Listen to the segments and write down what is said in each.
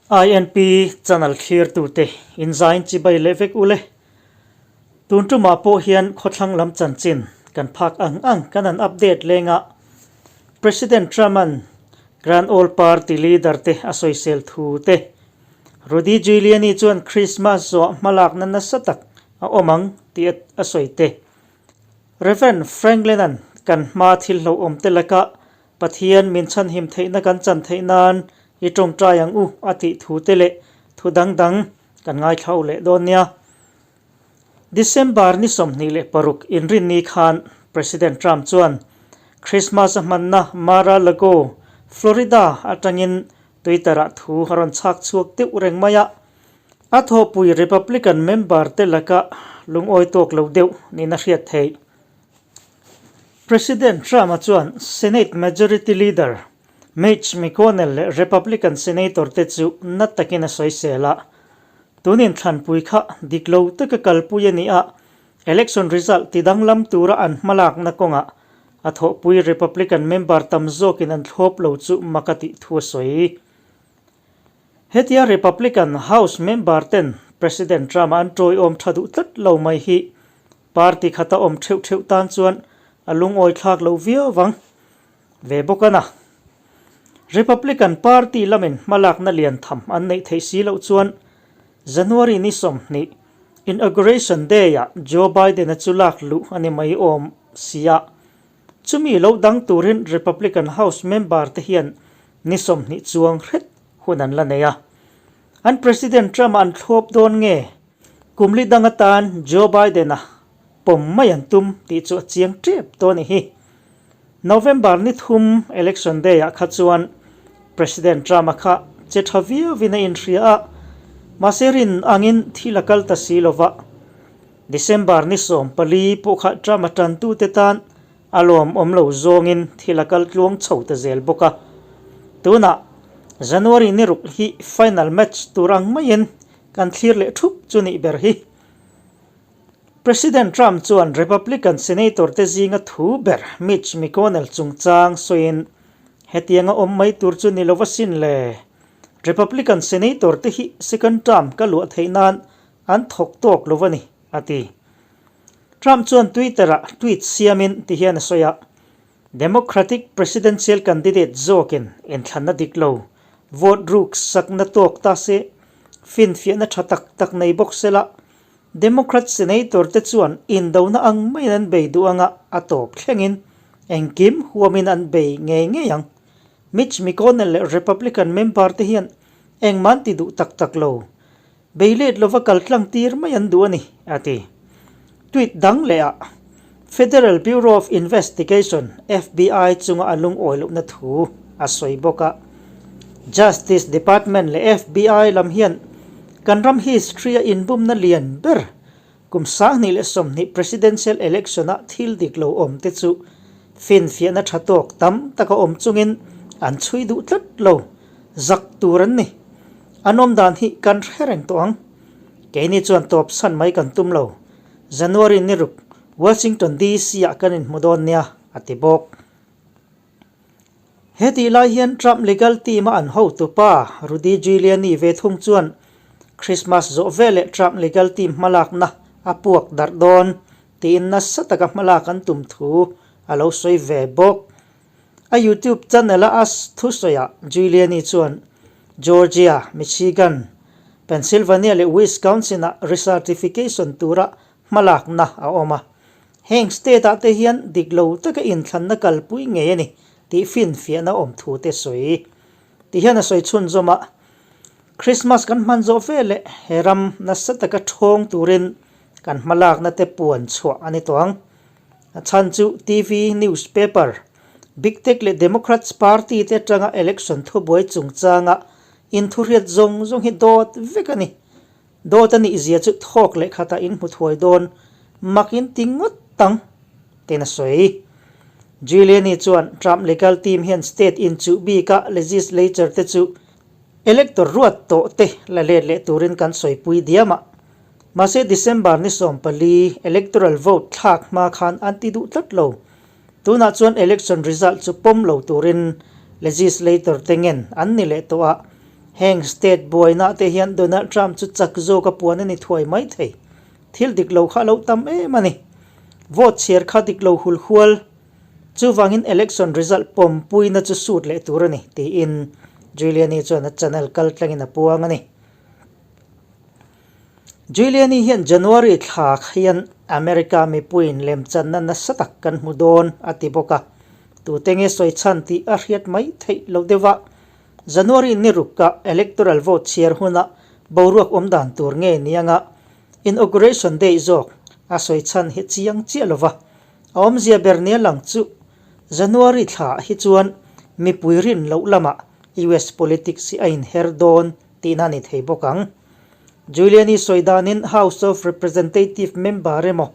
INP channel thlirtute inzain chibai leh vek ule. Tun tumah pawh hian khawthlang lam chanchin kan phak ang ang kan han update lenga President Trump-a'n Grand Old Party leader te a sawisel thu te, Rudy Giuliani chuan Christmas zawh hmalakna nasa tak a awm ang tih a sawi te, Rev. Franklin-a'n kan hma thil hlauhawm te laka Pathian min chhanhim theihna kan chan theih nan i tawngtai ang u a tih thu te leh thu dang dang kan ngaithla leh dawn nia. December ni 26 inrinni khan President Trump chuan Christmas a hmanna Mar-a-Lago, Florida atangin Twitter-ah thu a rawn chhak chhuak deuh reng mai a. A thawhpui Republican member te laka lungawi tawk lo deuh niin a hriat theih. President Trump-a chuan Senate Majority Leader Mitch McConnell leh Republican Senator te chu na takin a sawisel a. Tun inthlanpui kha dik lo taka kalpui a ni a, election result tidanglam tura an hmalakna kawngah a thawhpui Republican member tam zawkin an thlawp lo chu mak a tih thu a sawi. Hetia Republican House member ten President Trump-a an tawiawm tha duh tlat lo mai hi Party khata awm theuh theuh tan chuan a lungawi thlak lo viau vang ve bawk a na. Republican Party lamin hmalakna lian tham an neih theih si loh chuan January ni 20 Inauguration Day-ah Joe Biden-a chu lak luh a ni mai awm si a. Chumi lo dang turin Republican House member te hian ni 20 chuang hret hun an la nei a. An President Trump-a an thlawp dawn nge? Kum li dang atan Joe Biden-a pawm mai an tum tih chu a chiang tep tawh a ni hi. November ni thum election day-ah kha chuan President Trump-a kha che tha viauin a inhria a, mahse rin angin thil a kal ta si lo va. December ni 14 pawh kha Trump-a tantute tan a lawmawm lo zawngin thil a kal tluang chho ta zel bawk a. Tunah January ni ruk hi final match tur ang maiin Kan thlir leh thup chu nih ber hi. President Trump chuan Republican Senator te zinga thu ber Mitch McConnell chungchang sawiin, Hetianga awm mai tur chu ni lova sin le. Republican Senator te hi second term ka luah theih nan an thawk tawk lo a ni, a ti. Trump chuan Twitter-ah tweet siamin tihian a sawi a, Democratic presidential candidate zawkin inthlanna dik lo, vote ruk sakna tawk ta se, finfiahna tha tak tak nei bawk sela, Democrat senator te chuan indona ang maiin an bei duh anga a tawp thlengin engkim huamin an bei ngei ngei ang. Mitch McConnell leh Republican member te hian engmah an ti duh tak tak lo. Bei let lova kal tlang tir mai an duh a ni, a ti. Tweet dang leh ah Federal Bureau of Investigation, FBI, chunga a lungawi lohna thu a sawi bawk a. Justice Department leh FBI lam hian kan ram history a inbumna lian ber kum 2020 Presidential Election a thil dik lo awm te chu finfiahna tha tawk tam tak a awm chungin an chhui duh tlat lo, zak tur an ni. An awm dan hi kan hre reng tawh ang. Keini chuan tawp san mai kan tum lo. January ni ruk Washington DC ah kan inhmu dawn nia, a ti bawk. He tih lai hian Trump legal team a an hotupa Rudy Giuliani ve thung chuan Christmas zawh veleh Trump legal team hmalakna a puak darh dawn tiin nasa taka hmalak an tum thu a lo sawi ve bawk. A YouTube channel a as thusawiah Giuliani chuan Georgia, Michigan, Pennsylvania leh Wisconsin-ah recertification tura hmalakna a awm a. Heng state-ah te hian dik lo taka inthlanna kalpui ngei a ni tih finfiahna awm thu te sawi. Ti hian a sawi chhunzawm a, Christmas kan hman zawh veleh he ram nasa taka ṭhawng turin kan hmalakna te puan chhuah a ni tawh ang. A chhan chu TV, newspaper, Big Tech leh Democrats Party te atanga election thubuai chungchanga inthuhriat zawng zawng hi dawt vek a ni. Dawt a nih zia chu thawk leh khatah in hmu thuai dawn mak in ti ngawt ang, tiin a sawi. Giuliani chuan Trump legal team hian state inchuh bika legislature te chu elector ruat tawh te la let leh turin kan sawipui diam a. Mahse December ni 14 electoral vote thlak hma khan an ti duh tlat lo. Tunah chuan election result chu pawm lo turin legislator te ngen an ni leh tawh a. Heng state buainaah te hian Donald Trump chu chak zawk a puan a ni thuai mai thei. Thil dik lo kha a lo tam em a ni. Vote chhiar kha dik lo hul hual. Chuvangin election result pawmpuina chu sut leh tur a ni, tiin Giuliani chuan a channel kal tlangin a puang a ni. Giuliani hian January thla hian America mipuiin lemchanna nasa tak kan hmu dawn a ti bawk a, tute nge sawi chhan tih a hriat mai theih loh deuh a. January ni rukah electoral vote chhiar huna boruak awm dan tur nge ni anga Inauguration Day zawk a sawi chhan hi chiang chiah lo va, a awmzia ber nia lang chu January thla hi chuan mipui rin loh lamah US politics hi a inher dawn tihna a ni thei bawk ang. Giuliani sawi danin House of Representative member emaw,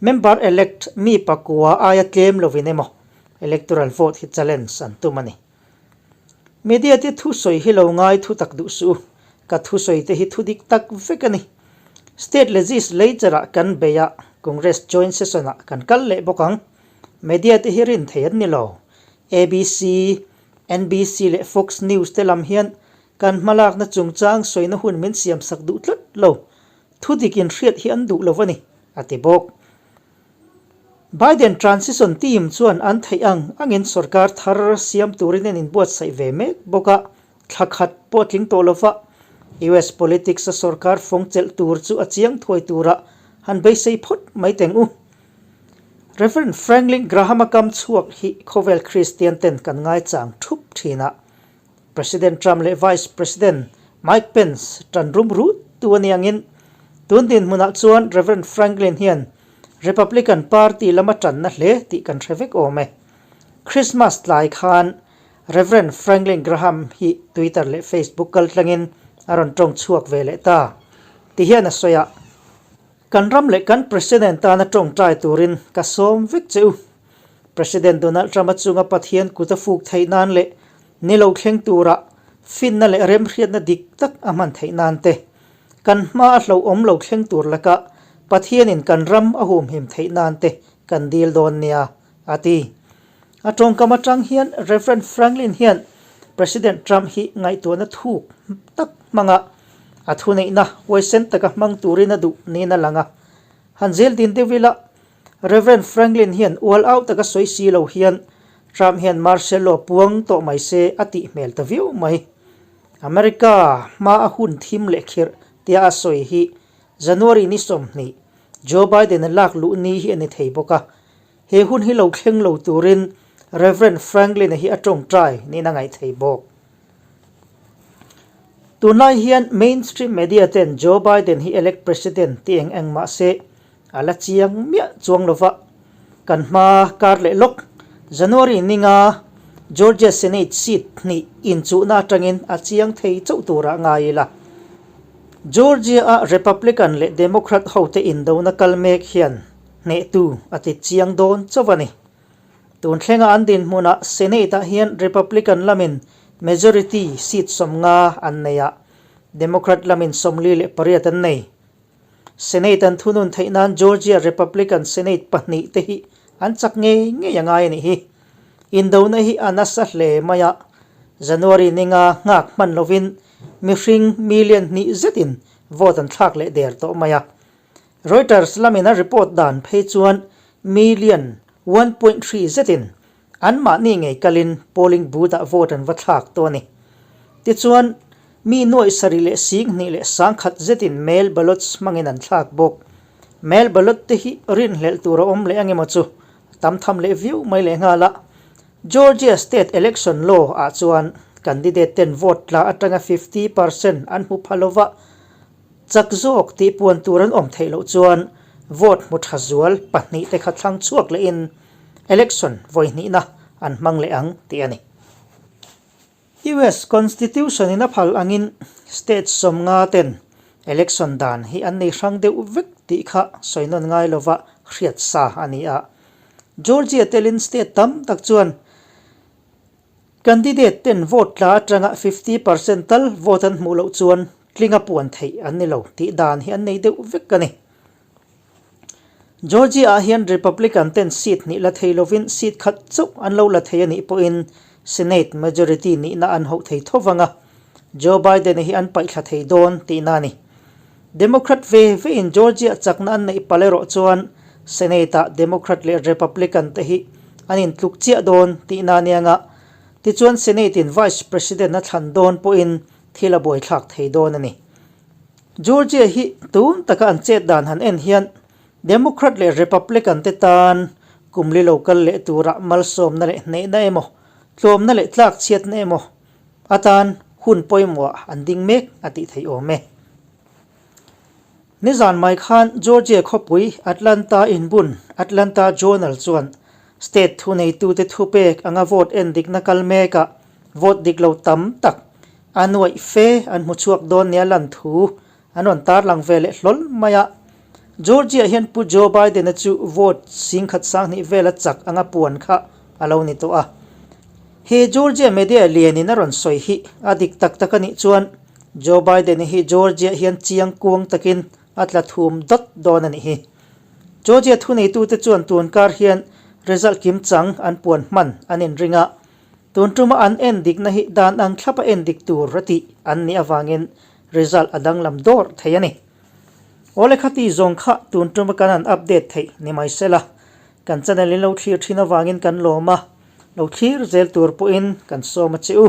member-elect mi pakua aia tlem lovin emaw electoral vote hi challenge an tum a ni. Media te thusawi hi lo ngai thu tak duh suh u, ka thusawi te hi thu dik tak vek a ni. State Legislature ah kan bei a, Congress Joint Session ah kan kal leh bawk ang. Media te hi rin thei an ni lo. ABC, NBC leh Fox News te lam hian kan hmalakna chungchang sawina hun min siamsak duh tlat lo. Thu dik inhriat hi an duh lo a ni, a ti bawk. Biden transition team chuan an theih ang angin sorkar thar siam turin an inbuatsaih ve mek bawk a, thla khat pawh a tling tawh lova, US politics a sorkar fawng chelh tur chu a chiang thuai tura han beisei phawt mai teng u. Rev. Franklin Graham-a kam chhuak hi khawvel Kristian ten kan ngaichang thup thin a, President Trump leh Vice President Mike Pence tan rum rut tu a ni angin tun dinhmunah chuan Rev. Franklin hian Republican Party lama tanna hle tih kan hre vek awm e. Christmas tlai khan Rev. Franklin Graham hi Twitter leh Facebook kaltlangin a rawn tawng chhuak ve leh ta. Tihian a sawi a, Kan ram leh kan President tana tawngtai turin ka sawm vek che u. President Donald Trump-a chunga Pathian kut a fuk theih nan leh ni lo thleng tura finna leh remhriatna dik tak a hman theih nan te, kan hma a hlauhawm lo thleng tur laka Pathianin kan ram a humhim theih nan te kan dil dawn nia, a ti. A tawngkam atang hian Rev. Franklin hian President Trump hi ngaihtuahna thuk tak hmanga a thuneihna huaisen taka hmang turin a duh niin a lang a. Han zel din deuh ila, Rev. Franklin hian ual au taka sawi si lo hian Trump hian martial law puang tawh mai se a tih hmel ta viau mai. America hma a hun thim leh khirh tia a sawi hi January ni 20, Joe Biden-a lak luh ni hi a ni thei bawk a. He hun hi lo thleng lo turin Rev. Franklin-a hi a tawngtai niin a ngaih thei bawk. Tunlai hian mainstream media ten Joe Biden hi elect president ti eng eng mah se a la chiang miah chuang lo va. Kan hma kar leh lawk January ninga Georgia Senate seat hnih inchuhna atangin a chiang thei chauh turah ngai ila. Georgia-a Republican leh Democrat hote indona kal mek hian hnehtu a ti chiang dawn chauh a ni. Tun thlenga an dinhmunah Senate-ah hian Republican lamin majority seat 50 an nei a, Democrat lamin 48 an nei. Senate an thunun theih nan Georgia Republican Senate pahnih te hi an chak ngei ngei a ngai a nih hi. Indona hi a nasa hle mai a, January ninga nghak hman lovin mihring million hnih zetin vote an thlak leh der tawh mai a. Reuters lamin a report dan phei chuan million 1.3 zetin anmahni ngei kalin polling booth-ah vote an va thlak tawh a ni. Tichuan, mi nuaih sarih leh 20 leh 10,000 zetin mail ballots hmangin an thlak bawk. Mail ballot te hi rinhlelh tur a awm leh ang emaw chu tam tham leh viau mai leh nghal a. Georgia state election law ah chuan candidate ten vote tla atanga 50% an hmu pha lova, Chak zawk tih puan tur an awm theih loh chuan vote hmu tha zual pahnih te kha thlang chhuak lehin election vawi hnihna an hmang leh ang tih a ni. US Constitution in a phal angin state 50 ten election dan hi an nei hrang deuh vek tih kha sawi nawn ngai lova hriat sa a ni a. Georgia telin state tam tak chuan Candidate ten vote tla atanga 50% tal vote an hmuh loh chuan tlinga puan theih an ni lo tih dan hi an nei deuh vek a ni. Georgia ah hian Republican ten seat hnih la thei lovin seat khat chauh an lo la thei a nih pawhin Senate majority nihna an hauh thei tho vang a. Joe Biden-a hi an paihthla thei dawn tihna a ni. Democrat ve vein Georgia chakna an neih palh erawh chuan Senate-ah Democrat leh Republican te hi an intluk chiah dawn tihna a nia nga. Tichuan Senate-in Vice President a thlan dawn pawhin thil a buaithlak thei dawn a ni. Georgia hi tun taka an chet dan han en hian Democrat leh Republican te tan kum li lo kal leh turah malsawmna leh hnehna emaw, tlawmna leh tlakchhiatna emaw atan hun pawimawhah an ding mek a tih theih awm e. Nizan mai khan Georgia khawpui Atlanta inbun Atlanta Journal chuan state thuneitute thupek anga vote en dikna kal mekah vote dik lo tam tak a nuaih fe an hmu chhuak dawn nia lan thu an rawn tarlang ve leh hlawl mai a. Georgia hian Pu Joe Biden-a chu vote 10,000 sanghnih vela chak anga puan kha a lo ni tawh a. He Georgia media lianin a rawn sawi hi a dik tak tak a nih chuan Joe Biden-a hi Georgia hian chiang kuang takin a tla thum dawt dawn a nih hi. Georgia thuneitute chuan tun kar hian result kim chang an puan hman an inring a. Tun tuma an en dikna hi dan ang thlapa en dik tur a tih an nih avangin result a danglam dawr thei a ni. Awle khati zawng kha tun tuma kan han update theih ni mai sela, kan channel in lo thlir thin avangin kan lawm a, lo thlir zel tur pawhin kan sawm a che u.